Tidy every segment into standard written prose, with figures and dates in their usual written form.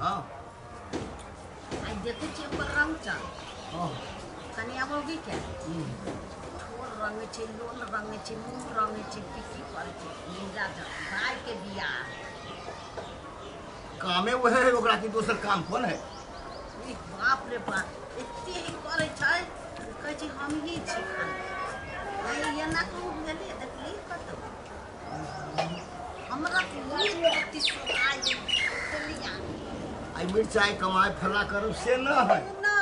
हाँ। आइ देखै छियै ओकर रंग चंग। हाँ। कनिया मौगी के ठोर रंगै छै, लोल रंगै छै, मुँह रंगै छै, की की करै छै। नीरा भाई के बियाह कामे वह है ओकरा की दोसर काम कोन है? ई बाप रे बाप, एते ही करै छै, कहै छै हम ही छी खाली। नहीं एना कहूँ भेलै देखली कतौ हमरा तऽ ई अति सोहाय चलिया। आई मिरचाई कमाए फल्ला करू से न है ना,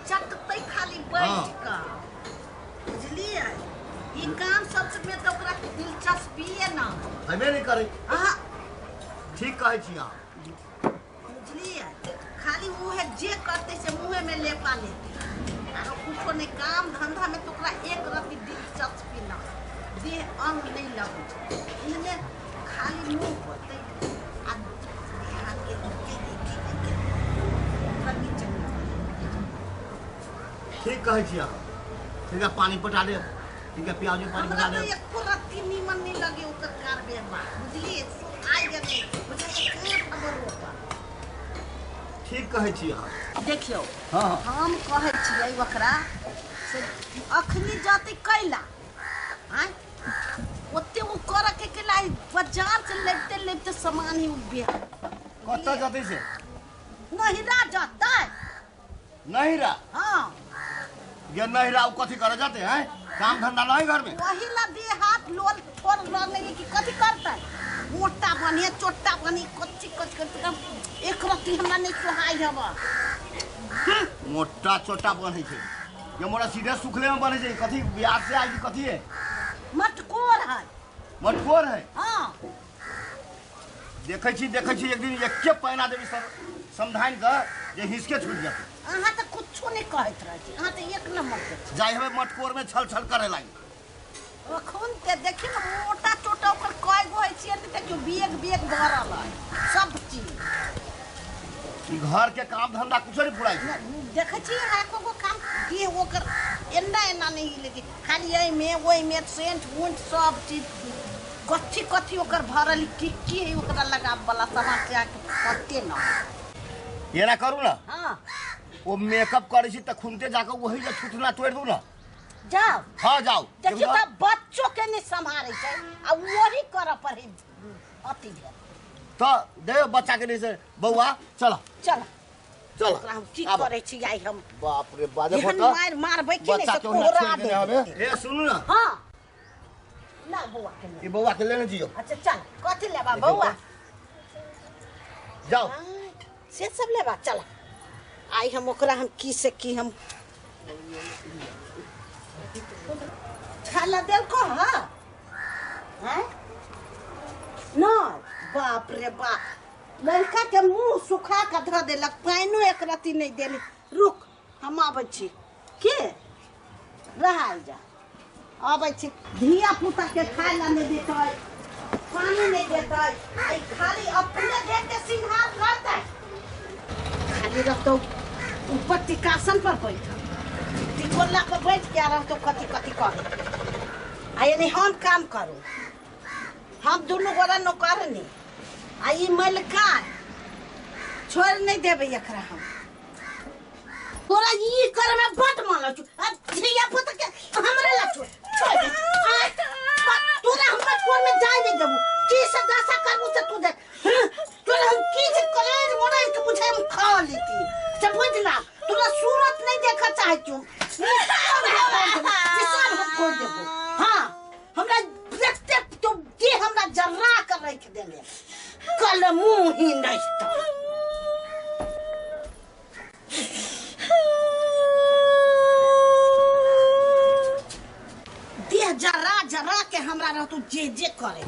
चटतै खाली बैठ कऽ, बुझलियै? ई काम सबसे में तऽ ओकरा दिलचस्पीए ना हेबे नहीं करे। अहाँ ठीक कहै छी अहाँ, बुझलियै? खाली उहे जे करतै से मुँहे में लेपा लेतै, आरो कुछो नहीं। काम धंधा में तो ओकरा एक रत्ती दिलचस्पी ना, देह अंग नहीं लगै छै इनमे, खाली मुँह होतै आ ध्यान के के के के ओकरा नीचे। ठीक कहै छी अहाँ। ठीक है, पानी पटा देब, ठीक है, प्याज में पानी हमरा पटा तऽ देब। एको रत्ती नीमन नहीं लगे ओकर कार व्यवहार, बुझलियै? सोहाय गेलै बुझाइ काँट हमर रोपा। ठीक कहै छी अहाँ। देखियौ। हाँ। हम कहै छियै ओकरा से अखनी जतै कैला आँय, ओते ओ करऽ के केला बाजार से लेबते लेबते सामान ही उ बिहा। कतऽ जतै से? नहिरा जतै। नहिरा? हाँ। ये नहिरा उ कथी करे जाते हैं? काम धंधा नहीं घर में? वही ला दे हाथ लोल ठोर रंगे कि कथी करतै, मोटा बनिए चोटा बनी कच्ची कच करते, एक रत्ती हमरा नहीं सोहाय हब। मोटा चोटा बनै छै ये, मोरा सीधे सुखले में बनै छै। कथी बिहार से आई कथी है? मटकोर है। मटकोर है? हाँ। देखै छी, देखै छी, एक दिन एके पैना देबी सर समझाइन के जे हिसके छूट जेतै। अहाँ तऽ कुछो नहीं कहैत रहै छी, अहाँ तऽ एक नंबर के छी। जाइ हवे मटकोर में छल छल करे लागी। अखन ते देखी ने मोटा चोटा ओकर कय गो होइ छियै ने, देखियौ बेग बेग भरल है सब चीज। ई घर के काम धंधा कुछो नहीं पुराइ छै। देखै छी अहाँ एको गो काम देह ओकर एना एना नहीं लेकिन खाली एहिमे ओहिमे सेंट उंट सब चीज कथी कथी ओकर भरल, की की है ओकरा लगाब वाला सामान से अहाँके पते न। एना करू ना। हाँ। वो मेकअप करै छी तखुनते जाके वही जे थुथना तोड़ि दू ना। जाओ। हाँ जाओ। देखियौ तऽ बच्चो के नहीं सम्हारै छै आ वही करऽ पड़ै अति भेल। तऽ दे बच्चा के नहीं से बौआ चल। चल। चल। ओकरा हम की आबऽ। करै छी आइ हम? बाप रे बाप, देखो एहन तऽ मारि मारबै कि नहीं बच्चा से के ओहिना कोहरा छोड़ि देने हवे। देबै। ए सुनू ना। हाँ ना बौआ के ले। ई बौआ के लेने जियो। अच्छा चल, कथी लेबा बौआ? जाओ। हाँ, से सब लेबा, चल आइ हम ओकरा हम की से की हम खाला देलको। हाँ हैं नहीं, बाप रे बाप, लड़का के मुंह सुखा के धऽ देलक, पानिओ एक रत्ती नहीं देली। रुक हम आबै छी, के रहाय जा, आबै छी। धिया पुता के खाय ला नहीं देतै, पानी नहीं देतै, आई खाली अपने देह के सिंगार करतै, खाली रहतौ ऊपर टिकासन पर बैठल, टिकोला पर बैठ के रहतौ कथी कथी करे। आ यानी हम काम करू, हम दुनू गोरा नौकरनी आ ई मलका छोड़ नहीं देबै एकरा हम। तोरा ई करे में बड मन लगै छौ आ धिया पुता के हमरे ला छोड़ छोड़ दे। तोरा हम मटकोर में जाय नहीं देबू, की से दशा करबू से तू देख। तोरा हम की से कलेज मोड़ाइ के बुझाइ हम खा लेती से बुझला, तोरा सूरत नहीं देखऽ चाहै छियौ। सब हम छोड़ देबू। हाँ हमरा देखते तो देह हमरा जर्रा कर राखि देले, कल मुँह ही नहीं तो। देह जरा जरा के हमरा रहतौ जे जे करे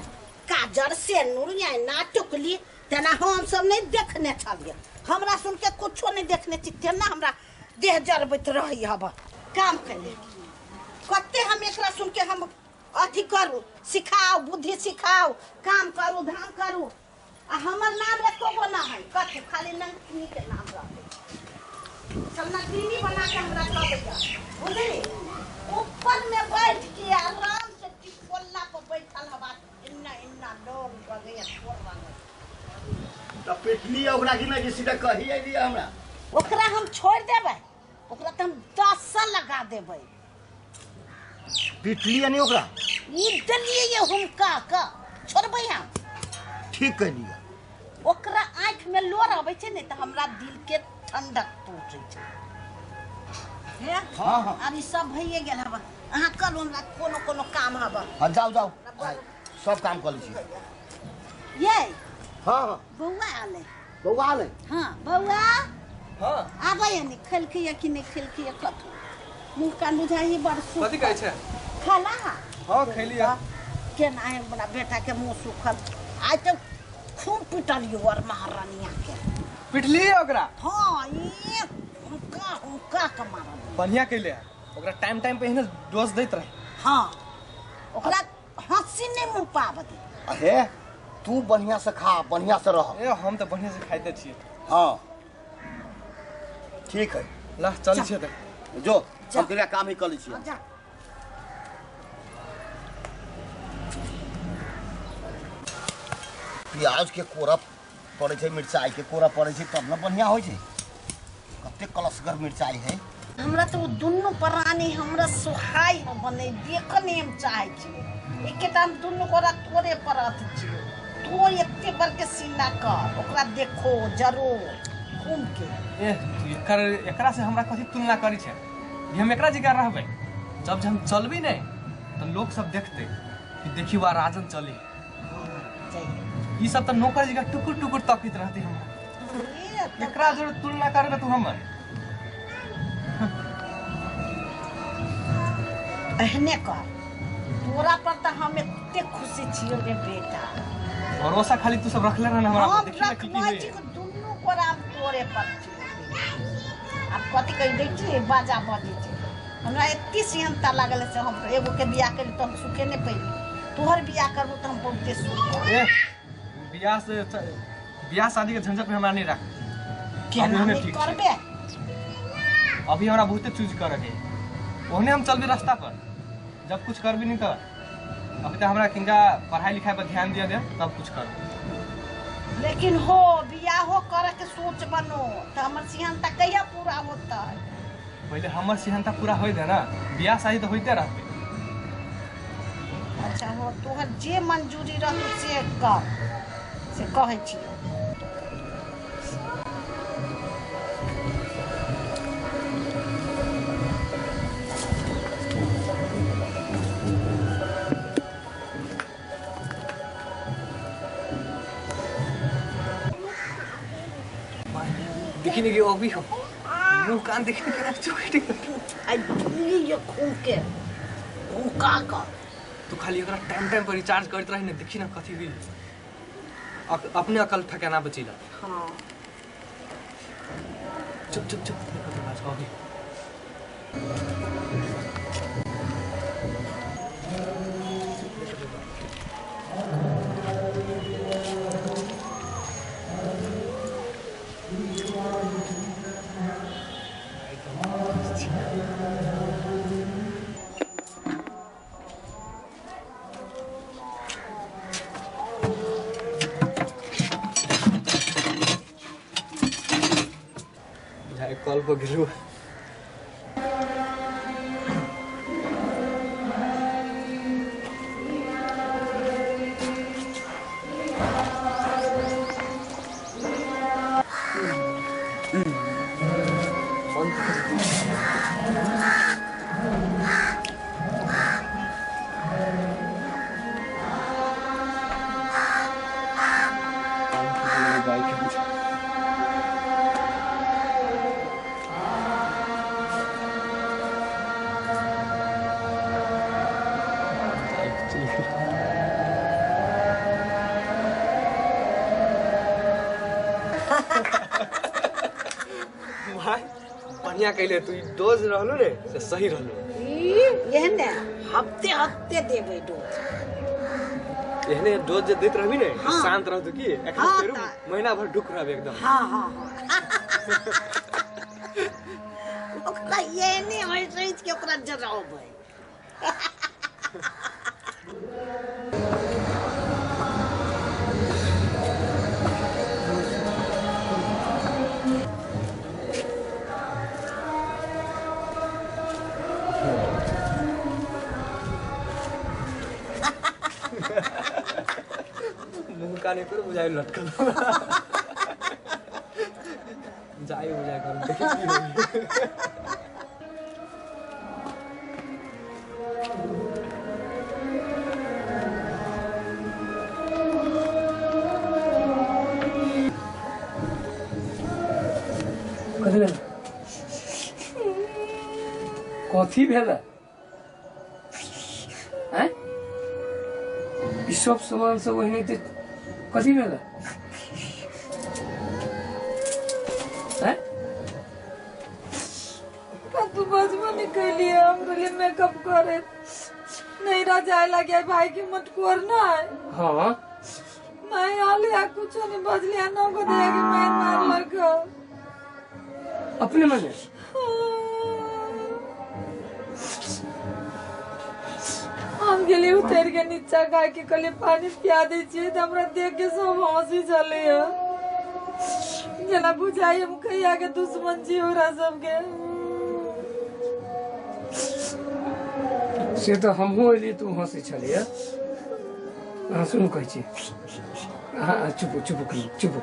काजर सेनुर ना टुकली तेना हम सब नहीं देखने छलियै, हमरा सुन के कुछो नहीं देखने छी, तेना हमरा देह जरबैत रहै हब। काम कैले कते हम एकरा सुन के हम अथी करू, सिखाओ बुद्धि सिखाओ, काम करू धाम करू, आ हमर नाम एको गो ना है कथी, खाली नंगनी के नाम रहतै। सब नकली बना के हमरा कह दैया, बुझली? ऊपर में बैठ के आराम से टिकोला पर बैठल हवा इन्ना इन्ना डोल गए छोड़ रंग। तो पिटली ओकरा कि नहीं सीधा कही अइली हमरा। ओकरा हम छोड़ देबै? ओकरा त हम 10 साल लगा देबै। पिटली नहीं ओकरा? ई देलियै ये हुनका का छोड़बै हम? ठीक कहलियै। ओकरा आँख में लोर आबै छै ने त हमरा दिल के ठंडक पहुँचै छै। हे हां हां अब ई सब भइए गेल हब। अहाँ कल हमरा कोनो कोनो काम हब। हां जाओ जाओ सब काम कर लै छी। ये हां हां बौआ आले। बौआ आले? हां बौआ। हां आबै ने खेलकै कि नहीं खेलकै कथू मुँह कान बुझाइ बड़ सुख। कथी कहै छै? खाला? हां खेलिया। केना है हमरा बेटा के मुँह सुखल आइ त खूब पिटलियो और महारानिया के। पिटली ओकरा? हां ई हुनका हुनका के मारल। बढ़िया कैले ओकरा टाइम टाइम पे एहने डोज दैत रहे। हां ओकरा हंसी नहीं मुँह पाबत। अहे तू बढ़िया से खा बढ़िया से रह। ए हम त बढ़िया से खाइते छियै। हां ठीक है ला चल छियै त जो हम तेरा काम ही कर लै छियै। जा प्याज के कोरा पड़ै छै, मिरचाई के कोरा पड़ै छै तब न बढ़िया होइ छै। कते कलसगर मिरचाई है। हमरा तो दुनू प्राणी हमरा सुहाई बने देखने हम चाहै छियै। एकेटा हम दुनू गोरा तोरे परत छियै। तो एते बड़के सीना कर ओकरा देखो जरूर घूम के। ए एकर एकरा से हमरा कथी तुलना करी छै? हम एकरा जिगर रहबै जब हम चलबी नहीं तो लोग सब देखते कि देखी वा राजन चली। ई सब त नौकर जिगर टुकुर टुकुर तकित रहती हमरा। एकरा जरूर तुलना करबे तू हमर। एहने कर तोरा पर त हम एते खुशी छियो रे बेटा। भरोसा खाली तू सब रखले रहन हमरा पर। देखी की की होई दुनू कोरा तोरे पर छियो। अब कथी कहि दै छी बाजा बजै छै। हमरा एते सिहनता लागल से हम एगो के बियाह करी त हम सुखे नहीं पैली। तोहर बियाह करबो त हम बहुते सुख। ए बियाह से बियाह शादी के झंझट में हमरा नहीं राख। केना नहीं करबे? अभी हमरा बहुते चूज करे के ओहने हम चलबी रास्ता पर। जब कुछ करबी नहीं तो अभी तो हमरा किनका पढ़ाई लिखाई पर ध्यान दिया दे तब कुछ कर। लेकिन हो बियाहो करे के सोच बनो त हमर सिहनता कहिया पूरा होतै? पहले हमर सिहनता पूरा होय दे ना, बियाह शादी तो होइते रहते। अच्छा हो तोहर जे मंजूरी रहतौ से कर से कहै छियौ। देखी नहीं अभी हो मुंह कान देखने के चुकटी आई ये खून के भूका का तू खाली एकरा टाइम टाइम पर रिचार्ज करत रही ने। देखी ना कथी हुई अपने अकल ठकाना बचीला। हां चुप चुप चुप अभी कल पर गिरू। भाई बढ़िया कहले तू डोज रहलो रे से सही रहलो। एहने हफ्ते हफ्ते देबै डोज। एहने डोज जे दैत रहबी ने शांत रहतौ की एखन फेरू महीना भर दुख रहबे एकदम। हां हां हां ओकरा एहने होय छै कि ओकरा जराबै। काने पर बुझाई लटकल जाई बुझाई कर देखी की होई। कथी भेल? कथी भेल? हैं? ई सब सामान सब ओहिने ते कथी भेल? हैं? तू बजबो नहीं कैलिए, हम बोलिए मेकअप करे नहीं रह जाए लगे भाई के मटकोर ना है। हाँ मैं आले आ कुछ नहीं बजलिया ना को दे के मैं मार लग अपने मने। हम गेली उतर के नीचा गाय के कहलिए पानी पिया दै छियै त हमरा देख के सब हंसी चले है, जेना बुझाइ हम कहिया के दुश्मन छी ओकरा सबके। से तो हमहूँ एलियै तू हंसै छलियै। अहाँ सुनू कहै छी, अहाँ चुप चुप चुप।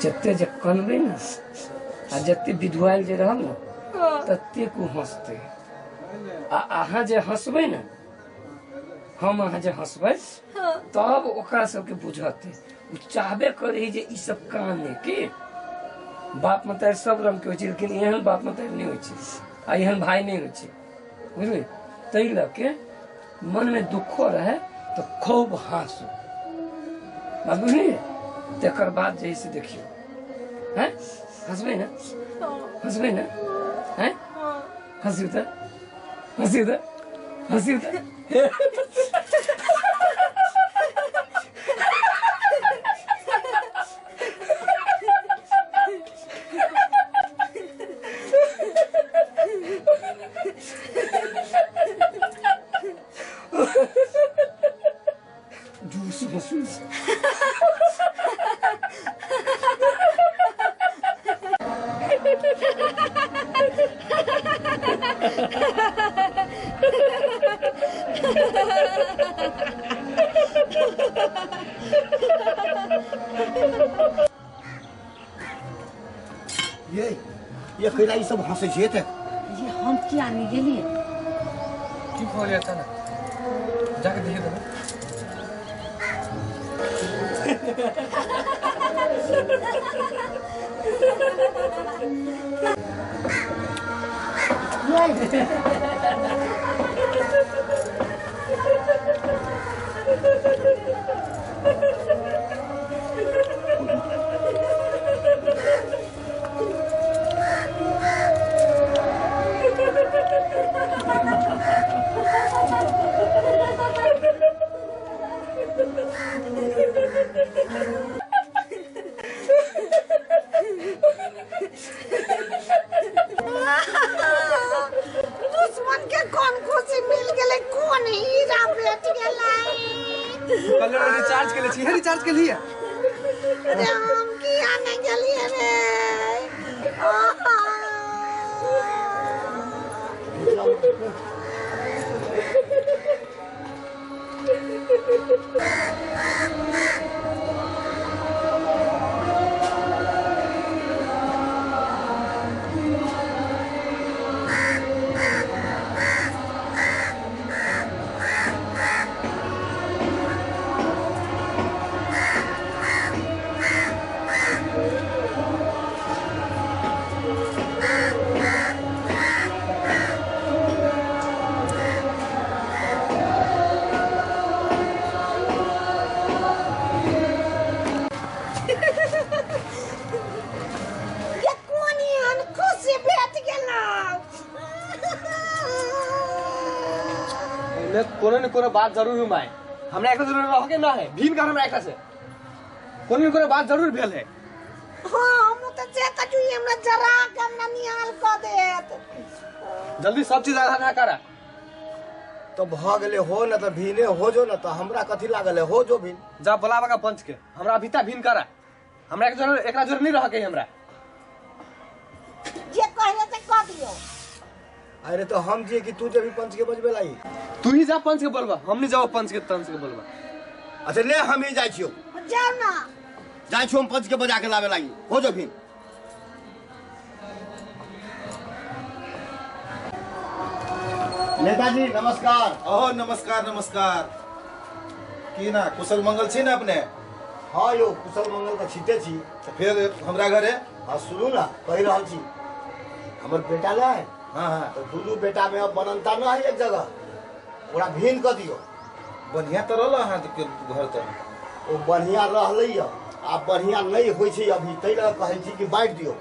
जते जे कनबै ने आ जते विधुआयल जे रहब ने ततेक ओ हंसतै। आ अहाँ जे हंसबै ने, हम अहाँ जे हंसबै तब ओकरा सबके बुझतै। ओ चाहबे करै जे ई सब काने के बाप मतारि सब रंग के होइ छै, लेकिन एहन बाप मतारि नहि होइ छै आ एहन भाय नहि होइ छै, बुझलियै? ताहि लऽ के मनमे दुखो रहै तऽ खूब हँसू, बात बुझलियै? तकर बाद जे से देखियौ। हैं? हंसबै ने? हंसबै ने? हैं? हंसियौ तऽ, हंसियौ तऽ, हंसियौ तऽ। जूस हंसू। ये कैला ई सब हंसै छै एतेक? ये हम किया नहीं गेलिए? की भऽ गेलै अचानक? जाके देखिए तो। दुश्मन के कौन खुशी मिल गेलै, कौन हीरा भेट गेलै? कल रिचार्ज के लिए छी, रिचार्ज के लिए। अरे हम किया नहीं गेलिए रे? कोनो न कोनो बात जरूर माय हमरा एकरा जरूर रह के ना है भीन कर हमरा एकरा से कोनो न कोनो बात जरूर भेल है। हां हम त जे कछु हमरा जरा के हमरा निहाल क देत। जल्दी सब चीज आधा ना करा तो भ गेले हो न त भीने हो जो न त हमरा कथि लागल है हो जो भीन जा बुलावा का पंच के हमरा अभिता भीन करा हमरा एक जरूर एकरा जरूर नहीं रह के हमरा जे कहले त क दियो। अरे तो हम जे कि तू जब पंच के बजबे लाई तू ही जा पंच के बोलबा हम नहीं जाओ पंच के तंच के बोलबा अच्छा ले हम ही जाइ छियौ। जाओ ना। जाइ छियौ हम पंच के बजा के लावे लागी। हो जो फिर। नेताजी नमस्कार। ओहो नमस्कार नमस्कार। की ना कुशल मंगल छी ना अपने? हाँ यो कुशल मंगल तऽ छीते छी। तऽ फेर हमरा घरे? हाँ सुनू ना कहि रहल छी हमर बेटा ने। हाँ हाँ। तऽ दुनू बेटा में अब बननता न है एक जगह, ओकरा भिन्न कऽ दियौ। बढ़िया तऽ रहल अहाँके घर तऽ। ओ बढ़िया रहलै यऽ, आब बढ़िया नहीं होइ छै अभी, ताहि लऽ कहै छी कि बाँटि दियौ।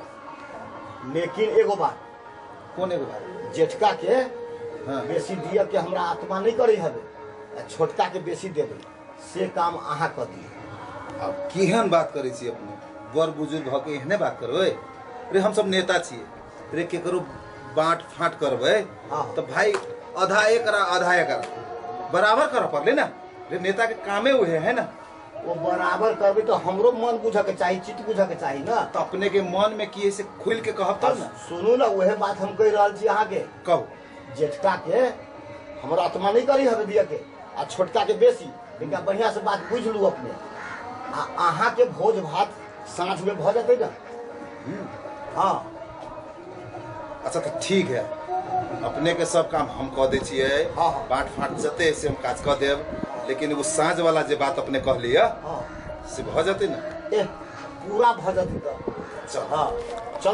लेकिन एगो बात। कोन एगो बात? जेठका के हाँ। बेसी दिअ के हमरा आत्मा नहीं करै हवे, आ छोटका के बेसी देबै से काम अहाँ कऽ दियौ। अब केहन बात करै छी अपने, बड़ बुजुर्ग भऽ के एहने बात करबै? रे हम सब नेता छियै रे, केकरो बाँट फाँट करबै हाँ। तऽ भाई आधा एक आधा एक बराबर करऽ पड़लै ना रे, नेता के कामे उहे है ना। वो बराबर करबै तऽ हमरो मन बुझऽ के चाही, चित्त बुझऽ के चाही ना। तऽ अपने के मन में की है से खुलि के कहब तब ना। सुनू ना उहे बात हम कहि रहल छी अहाँके। कहू। जेठका के हमर आत्मा नहीं करी हवे दिया के, आ छोटका के बेसी। लेकिन बढ़िया से बात बुझ लू अपने। आ अहाँ के भोज भात साँझ में भऽ जेतै ना। हाँ। अच्छा तो ठीक है, अपने के सब काम हम कऽ दै छियै। हाँ, हाँ। बाँट फाँट जते से हम काज कऽ देब, लेकिन वो साँझ वाला जे बात अपने कहलियै हाँ से भऽ जेतै ना। ए पूरा भऽ जेतै तऽ। चल। हाँ।